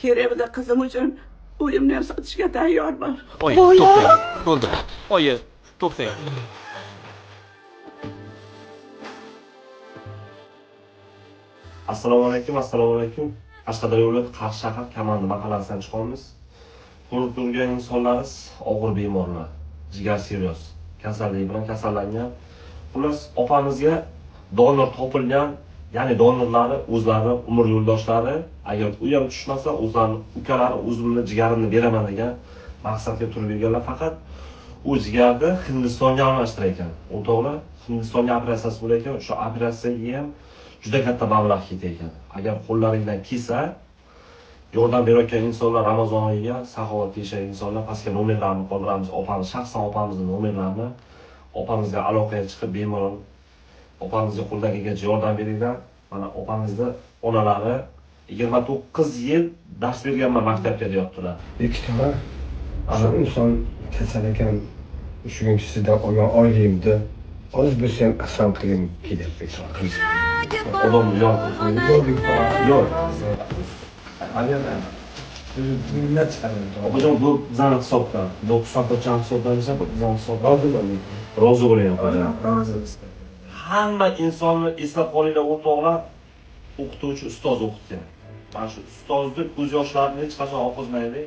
Kerak bo'lsa, qizim uchun uyimni ham sotishga tayyorman. Oyi, to'xtang. Bo'ldi. Oyi, to'xtang. Assalomu alaykum, assalomu alaykum. Qashqadaryo viloyati Qarshi shahar Kamandi mahallasidan chiqyapmiz. Ko'rib turgan insonlarimiz og'ir bemorlar. Jigar sirroz kasalligi bilan kasallangan. Xullas, opamizga donor topilgan, ya'ni donorlari o'zlari umr yo'ldoshlari, agar u ham tushmasa, o'zlarini ukalari o'zimni jigarimni beraman degan maqsadga turib berganlar. Faqat u jigarni Hindistonga almashtirar ekan. O'rtoqlar, Hindistonga operatsiyasi bo'lar ekan. O'sha operatsiyaga ham juda katta mablag' ketar ekan. Agar qo'llaringdan kelsa, yordam berayotgan insonlar, Ramazon oyiga saxovatli yashagan insonlar, pastga nomerlarini qoldiramiz. Opamiz, shaxsan opamizni nomerlarini, opamizga aloqaga chiqib, bemalol opamizga qo'ldan kelgancha yordam beringlar. Mana opamizni onalari 29 yil dars berganman maktabga, deyaptilar. Ikkita shu inson kasal ekan, shuning sizdan olgan oyligimni oz bo'lsa ham ehson qilgim kelyapti. Odam yo'q. Yo'q. Minnat chiqaradi. Opajon, bu bizani hisobdan. 90 hisobdan desa, bu bizani hisobdan. Rozi bo'ling. Rozi bo'ling, opajon. Rozi. Hamma insonni eslab qolinglar, o'rtoqlar, o'qituvchi ustoz o'qitgan. Mana shu ustozni ko'z yoshlarini hech qachon oqizmaydi.